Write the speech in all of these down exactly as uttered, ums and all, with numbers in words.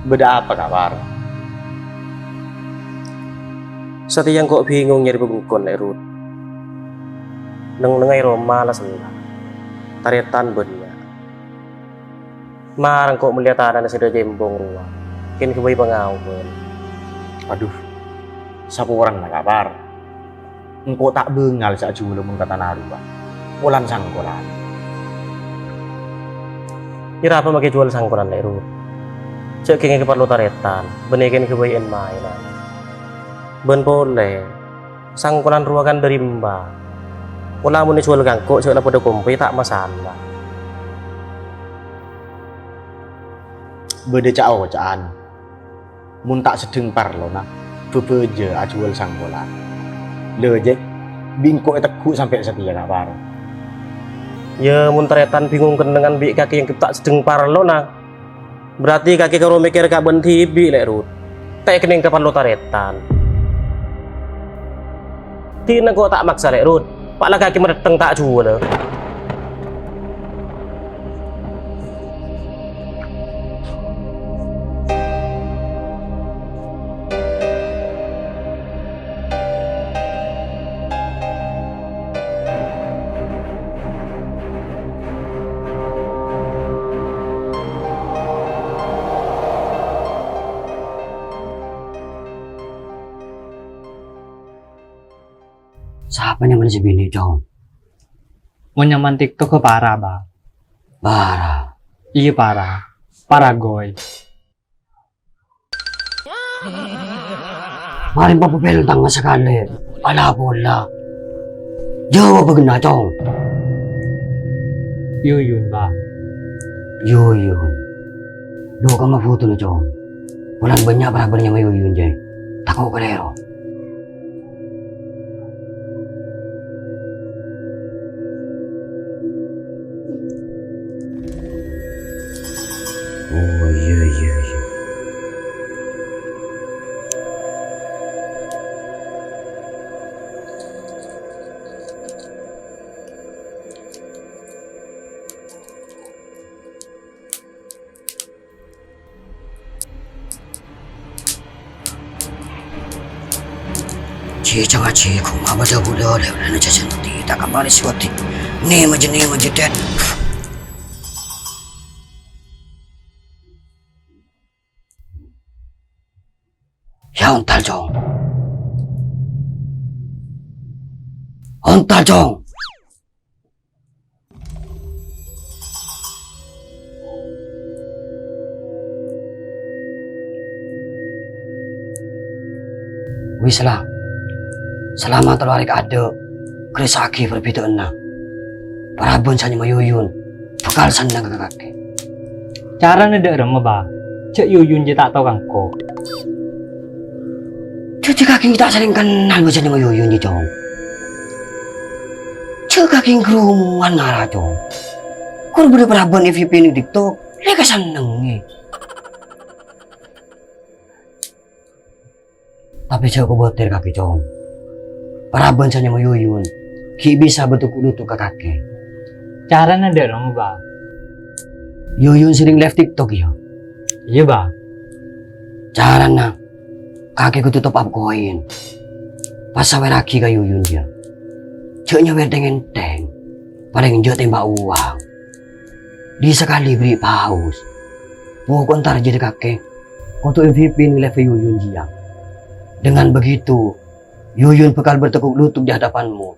Bâdâ apa, Ka' Par? Satèya engko' bingung nyarè bengkona, Lè' Rut. Neng-ennengnga è roma la sella. Tarètan bânnya'. Mara engko' mellèya tanana sè dâ' cembong rowa. Kèng ghâbây pangaobân. Adhu, saporana, Ka' Par. Engko' ta' bângal sè ajhuwâlâ mon ka tana rowa. Polana sangkolan. Kèra apa makè jhuwâl sangkolan, Lè' Rut? Jhâ' kèngèng parlo tarètan, bânnè kèng ghâbây en-maènan. Bân polè, sangkolan rowa kan dâri emba. Pola mon èjhuwâl ka engko' jhâ' la padâ kompe ta' masala. Bâdâ ca'-oca'an. Mon ta' seddheng parlona, bhâbhâjâ ajhuwâl sangkolan. Lè, Jek, bi' engko' ètegghu' sampè' satèya, Ka' Par. Yâ, mon tarètan bingung kennengngan bi' kakè ènggep ta' seddheng parlona, berarti kakè karo mèkkèr ka bâ'na dhibi', Lè' Rut. Ta' èkennèng ka parlo tarètan. Dina engko' ta' maksa, Lè' Rut. Pa' la kakè mèttèng ta' jhuwâlâ. Sapa nyamana sè binè', Cong? Mon nyamana TikTok kok Para, Bâ. Para? Iyâ, Para. Para Goy. Marè papabhentang sakalè. Ala pola. Jawab bâ ghenna', Cong. Yuyun, Bâ. Yuyun. Dhu, kamma bhudhuna, Cong. Polana bânnya' paraban nyama Yuyun, jâ. Tako' kalèro. Oh, iyâ, iyâ, iyâ. Cè' ca-ngajhi, koma bâdâ bulâ, lè-, lèna jâjâ nènti, ta' kambali sè odi. Nèma jâ, nèma jâ, Dèn. Yâ, ontal, Cong. Ontal, Cong. Wis la. Salama tello arè kaadâ', karessa'aghi parbidâ'ânna. Paraban sè nyama Yuyun bhâkal senneng ka kakè. Carana dâ' remma, Bâ? Jâ' Yuyun jâ ta' tao ka engko'. Dhâddhi kakè ta' salèng kennal bân sè nyama Yuyun jâ, Cong. Jâ' kakè ngromowan ngara, Cong. Kor bâdâ paraban F Y P neng TikTok, lè' kasennengngè. Tapè jâ' kobâtèr kakè, Cong. Paraban sè nyama Yuyun ghi' bisa bâdâ gu-, lutut ka kakè. Carana dâ' remma, Bâ? Yuyun sering live TikTok, yâ? Iyâ, Bâ. Carana, kakè kodhu top up koin. Pas sawèrraghi ka Yuyun, yâ. Jâ' nyawèr tèng-èntèng. Palèng jâ' tèmba' uwang. Di sakalè bâri' paus. Pokok entar jârèya kakè kodhu M V P neng live Yuyun jiyâ. Dengan begitu, Yuyun bhâkal bertekuk lutut di hadapanmu.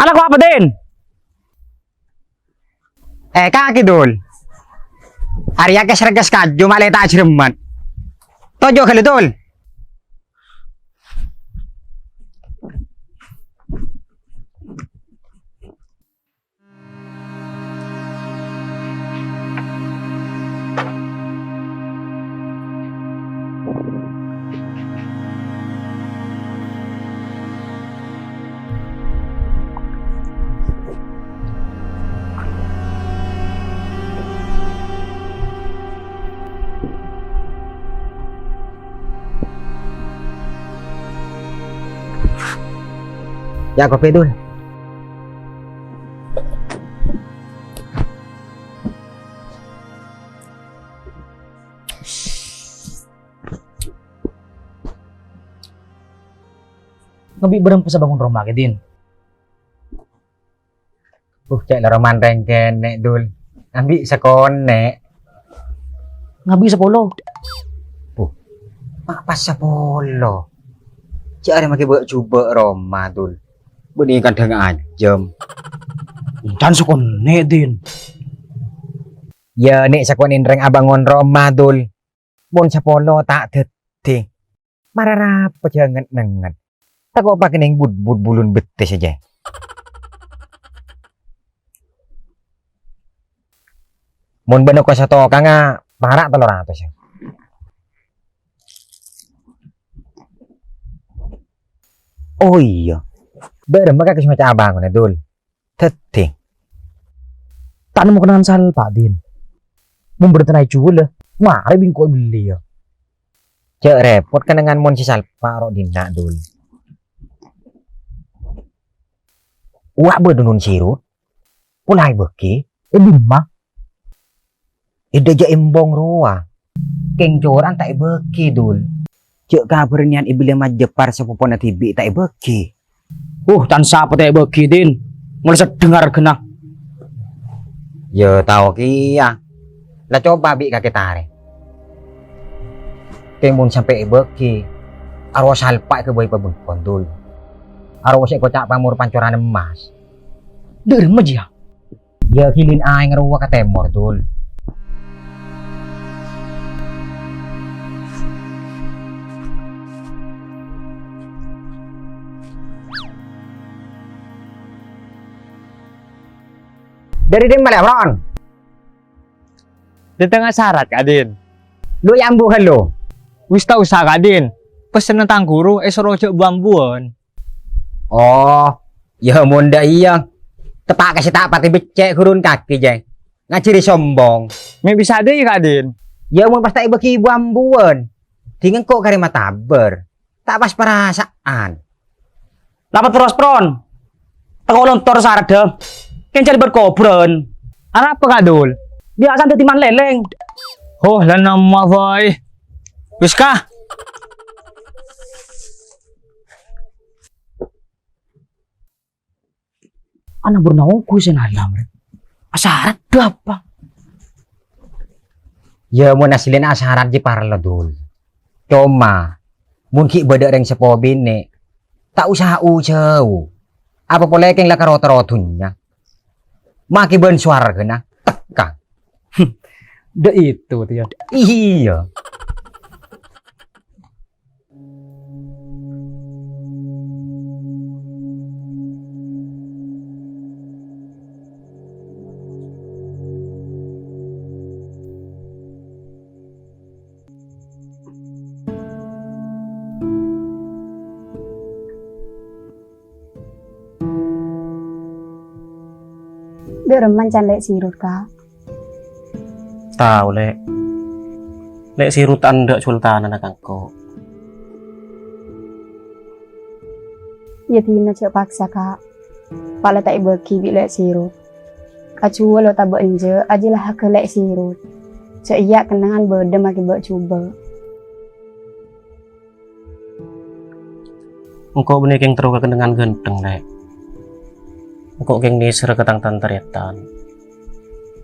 Alako apa, Din? Eh, kakè, Dul. Arèya kès-rèkès kaju ma' lè ta' ajhâremmat. Toju' ghâllu, Dul. Ya, kopi, Dul. Ngabbi bârâmpa sè bângon roma kakè, Din? Uh, cè' la roman rèng kènè', Dul. Ngabbi sakonè'. Ngabbi sapolo. Puh, ma' pas sapolo. Cè' arè makè bâ'-jhubâ' roma, Dul. Bânnè kadhâng ajâm. Can sakonè', Din. Ya, nè' sakonè' rèng abângon roma, Dul. Mon sapolo ta' dhâddhi. Mara rapa jhâ' nget-nengnget. Tako' pakènèng but-but bulun bettè sajâ. Mon bân ongkosa tokangnga, para' tello ratos, ya. Oh, iyâ. Bârâmma kakè sè ngoca' abângon, Dul? Dhâddhi. Ta' nemmo kennengngan salpa', Din. Mon bâdâ tanah èjhuwâl, marè bi' engko' èbelliyâ. Jhâ' rèpot kennengngan mon sè salpa' ro' dinna', Dul. Wa' bâdâ non sirut. Pola èbâghi. È dimma? È dâjâ embong rowa. Kèng cora'an ta' èbâghi, Dul. Jhâ' kabhârânnèyan èbelliyâ majâpar sapopona dhibi' ta' èbâghi. Uh, can sapa ta' èbâghi, Din? Molaè seddheng arghâna. Ya, tao kèya. La coba bi' kakè tarè. Kèng mon sampè' èbâghi, arowa salpa' èghâbây pabengkon, Dul. Arowa sè èkoca' pamor pancoran emmas. Dâ'remma jiyâ? Ya, ghilin aèng rowa ka tèmor, Dul. Dâri dimma, Lè' Amron? Dâteng asarat, Kak Din. Lu è ambu ghâllu? Wis ta' osa, Kak Din. Pessenna tang ghuru èsoro jhâ' bu-ambuwân. Oh, ya mon dâ' iyâ. Teppa' ka sè ta' patè beccè' ghurun kakè, jâ. Ngajhâri sombong. Mè' bisa dâ' iyâ, Kak Din. Ya mon pas ta' èbâghi bu-ambuwân. Ding engko' karè matabâr. Ta' pas parasa'an. Lapet terros, Pron. Tako' lontor saradda. Kèng jhâ' lèbât kobhurân. Arapa, Kak Dul? Biyasana dâddhi man lèlèng. Hoh, la namma, boy. Wis, Kak. Ana burna onggu sè nalam, rè. Asarat dâ' apa? Ya, mon asllina asarat jiyâ parlo, Dul. Coma, mon ghi' bâdâ rèng seppo binè', ta' osa u-jâu. Apa polè kèng la karo terro dhunnya. Makè bân sowarghâna, tekka. Dâ' itu, Tio. Iyâ. Dâ' remma can Lè' Sirut, Ka'? Tao, Lè'. Lè' Sirut ta' endâ' jhuwâl tanana ka engko'. Iyâ, dina jhâ' paksa, Ka'. Pala ta' èbâghi bi' Lè' Sirut. Ajhuwâl otabâ enjâ', ajiyâ la harghâ Lè' Sirut. Jhâ' iyâ kennengngan bâdâ makè bâ' jhubâ'. Engko' bânnè kèng terro ka kennengngan ghântheng, Lè'. Engko' kèng nèser ka tang tan-tarètan.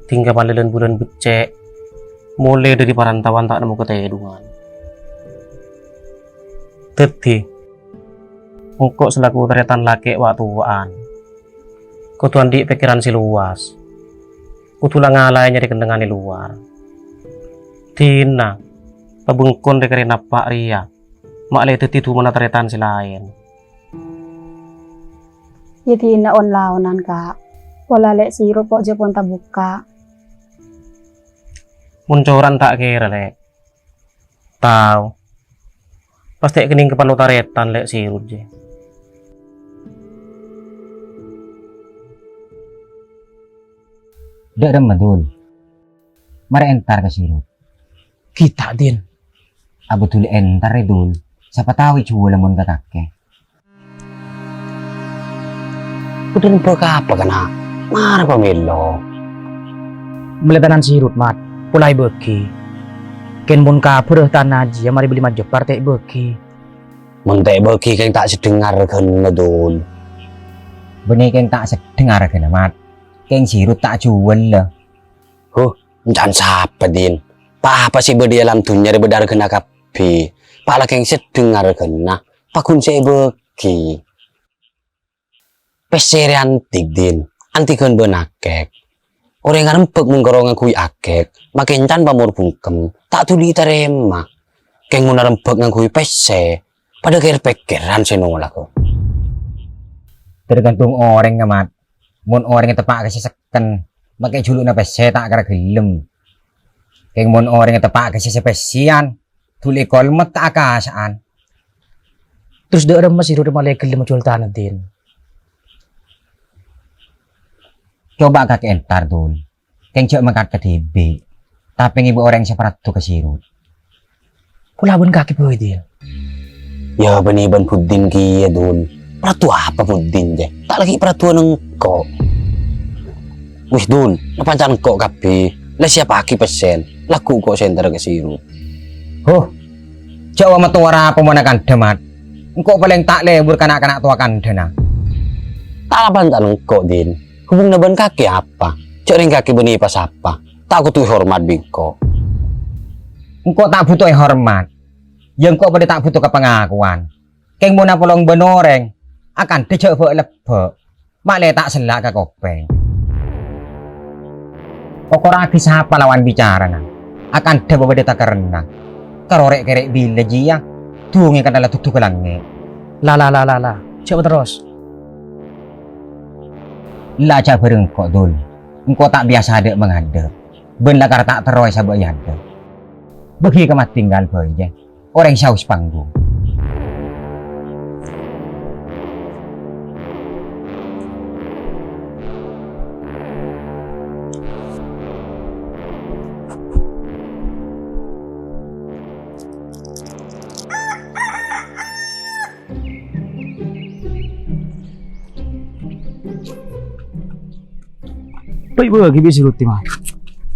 Ding kapala lân-bulân beccè', molè dâri parantaowan ta' nemmo katèdungan. Dâddhi, engko' salaku tarètan lakè' wa'-towa'an. Kodhu andi' pèkkèran sè lowas. Kodhu la ngalaè nyarè kennengngan è lowar. Dina, pabengkon rè-karè napa' rèya, ma' lè dhâddhi dumana tarètan sè laèn. Yâ dina on-laonan, Ka'. Pola lè' sirut po' jhâ' pon tabukka'. Mon coran ta' kèra, Lè'. Tao. Pas ta' kennèng kaparlo tarètan, Lè', sirut jiyâ. Dâ' remma, Dul. Marè entar ka sirut. Ghi' ta', Din. Abdul entar, è, Dul. Sapa tao èjhuwâl mon ka kakè. Bâdân bâk apa, kana'? Mara pamèlo. Mellè tana sirut, Mat. Pola èbâgi. Kèng mon kabhârâ tana jiyâ marè bellè majepar ta' èbâgi. Mon ta' èbâgi, kèng ta' seddheng arghâna, Dul. Bânnè kèng ta' seddheng arghâna, Mat. Kèng sirut ta' juwâl, la. Huh, èncan sapa, Din? Pa-apa sè bâdâ è alam dhunnya rè bâdâ arghâna kabbhi. Pa' la kèng seddheng arghâna. Paghun sè èbâgi. Pèssè rè antik, Din. Antighân bân akèk. Orèng arembhâk mon karo ngangghuy akèk, makè èncan pamor bungkem, ta' dhuli ètarèma. Kèng mon arembhâk ngangghuy pèssè, padâ kèr-pèkkèran sè nolak. Tergantung orèng, Mat. Mon orèng èteppa' ka sè sekken, makè julu'na pèssè ta' kèra ghellem. Kèng mon orèng èteppa' ka sè sè pèssèyan, dhuli kolmet ta' akasa'an. Terros dâ' remma sirut rè malè ghellem ajhuwâl tana, Din? Coba kakè entar, Dul. Kèng jhâ' mangkat kadhibi'. Tapè ngibâ orèng sè paraddhu ka sirut. Pola bân kakè bhâi, Din. Yâ, bânnè bân Buddin kèya, Dul. Paraddhu apa Buddin, jâ? Ta' laghi' paraddhuwân engko'. Wis, Dul, la panca' engko' kabbhi. La siyappaghi pèssèn. Lagghu' engko' sè entara ka sirut. Huh, jhâ' wa-, matowara apa monna kandhâ, Mat. Engko' palèng ta' lebur ka na'-kana' towa kandhâna. Ta' la panca' engko', Din. Hubunganna bân kakè apa? Jhâ' rèng kakè bânnè pasapa. Ta' kodhu èhormat bi' engko'. Engko' ta' bhuto èhormat. Yâ engko' padâ ta' bhuto ka pangakowan. Kèng monna polong bân orèng, akandhâ jhâ' bâ'-lebbâ'. Ma' lè ta' sella' ka kopèng. Okorraghi sapa lawan bicarana. Akandhâ bâbâdâ takerrènna. Karo rè'-kèrè' bilâ jiyâ, dhungè kan la dudu ka langngè'. La, la, la, la, la. Jhâ' terros. La jhâ' bhâreng engko', Dul. Engko' ta' biyasa adâ' mangadâ'. Bân la kar ta' terro èsabâ' è adâ'. Bâgi ka matinggal bhâi, jâ. Orèng saos panggung. Bâi bâgi bi' sirut, Mat.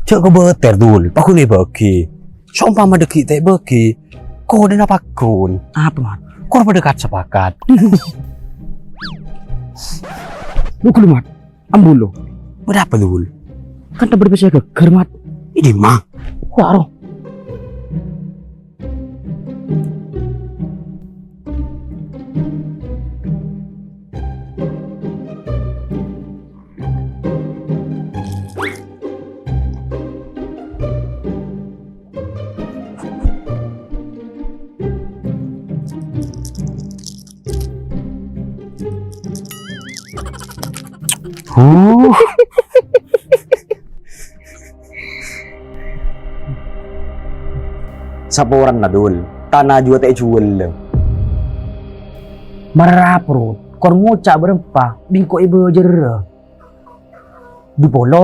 Jhâ' kobâtèr, Dul. Paghun èbâgi. Saompama dâggi' ta' èbâgi, kodhuna paghun. Apa, Mat? Kor padâ kat-sapakat. Lu ghâllu, Mat. Ambu lu. Bâdâ apa, Dul? Kan tèmbhâr pèssè ghâgghâr, Mat. È dimma? Wah, roh. Huh. Saporana, Dul. Tana jhuwâ ta' èjhuwâl. Mara raporot, kor ngoca' bârâmpa, bi' engko' èbâjârâ. Du polo,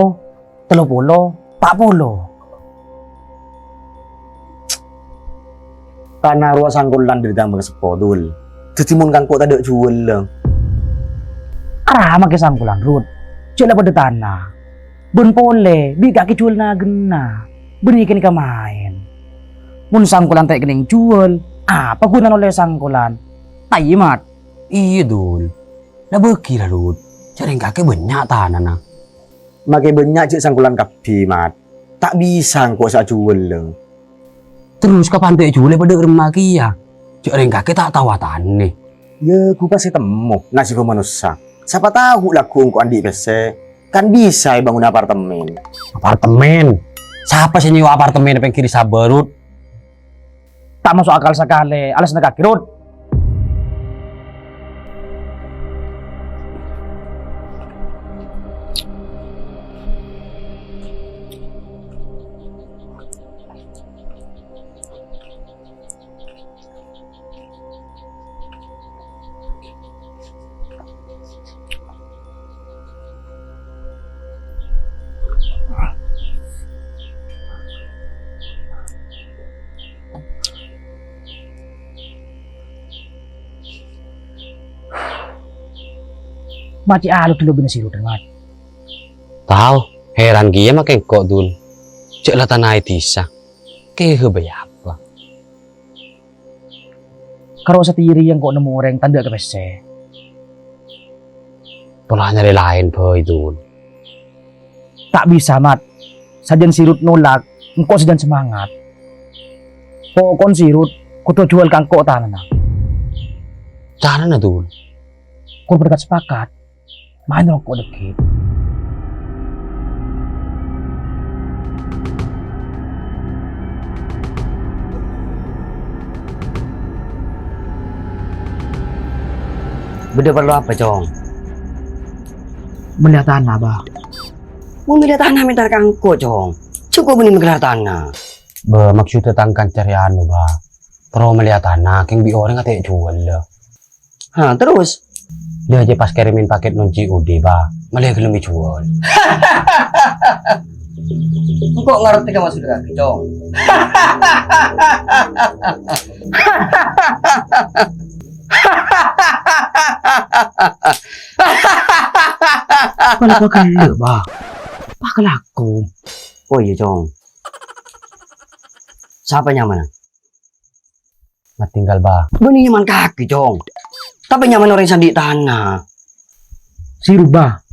tello polo, pa' polo. Tana rowa sangkolan dâri tang bângseppo, Dul. Dâddhi mon ka engko' tadâ' jhuwâlla. Arapa makè sangkolan, Rut? Jhâ' la padâ tana. Bân polè, bi' kakè jhuwâl naghânna. Bânnè kèng ka maèn. Mon sangkolan ta' èkennèng jhuwâl, apa ghunana ollè sangkolan? Taè, Mat. Iyâ, Dul. La bâgi la, Rut. Jhâ' rèng kakè bânnya' tanana. Makè bânnya' jhâ' sangkolan kabbhi, Mat. Ta' bisa engko' sè ajhuwâl. Terros kapan ta' èjhuwâl padâ remma kèya? Jhâ' rèng kakè ta' tao atanè. Yâ, ghu pas ètemmo nasibbhâ manossa. Sapa tao lagghu' engko' andi' pèssè, kan bisa èbângon apartemen. Apartemen? Sapa sè nyewa apartemen pènggir sabâ, Rut? Ta' maso' akal sakalè, alasanna kakè, Rut. Ma' cè' alot ghâllu bân si Rut, Mat. Tao, heran kèya ma' engko', Dul. Jhâ' la tana è dhisa. Kèya bâi apa? Karo satèya rèya engko' nemmo orèng ta' andi' ka pèssè. Pola nyarè laèn bhâi, Dul. Ta' bisa, Mat. Sajân si Rut nolak, engko' sajân semangat. Pokon si Rut kodhu ajhuwâl ka engko' tanana. Tanana, Dul? Kor berkat sepakat. Maèn roko' dhâggi'. Bâdâ parlo apa, Cong? Mellèya tana, Bah. Mon mellèya tana mènta ka engko', Cong. Jhâ' engko' bânnè magelar tana. Bâh, maksodda tang kanca rè anu, Bah. Terro mellèya tana, kèng bi' orèng atè' juwâl, la. Ha, terros? Lè, jhâ' pas kèrèmèn pakèt non C O D, Bah. Mellèya ghellem èjuwâl. Engko' ngartè ka maksodda kakè, Cong. Kala paghellâ', Bah. Pakalako. Oh iyâ, Cong. Sapa nyamana? Matinggal, Bah. Bânnè nyaman kakè, Cong. Tapè nyaman orèng sè andi' tana. Si Rut, Bah.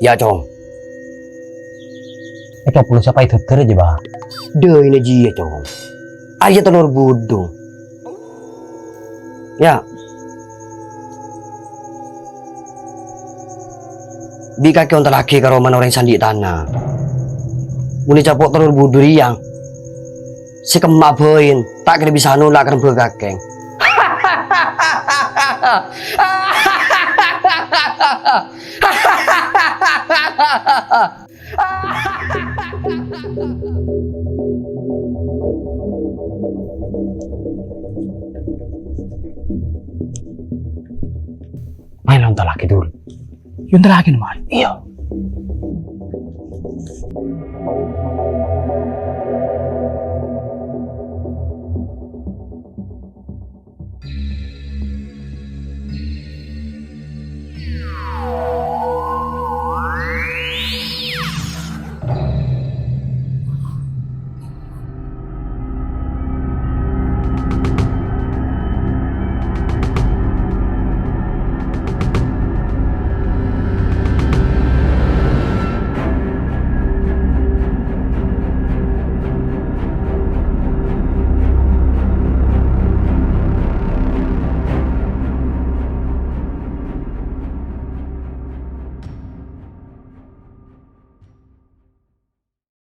Yâ, Cong. Ècoblos apa èdhâddhâr jiyâ, Bah? Dâina jiyâ, Cong. Arèya telor budung. Yâ. Bi' kakè ontallaghi ka romana orèng sè andi' tana. Mon ècapo' telor budung rèya, sè kemma bhâi ta' kèra bisa nolak ka rembhâ kakèng. Maèn ontallaghi, Dul. Ontallaghi, Mat? Iyâ.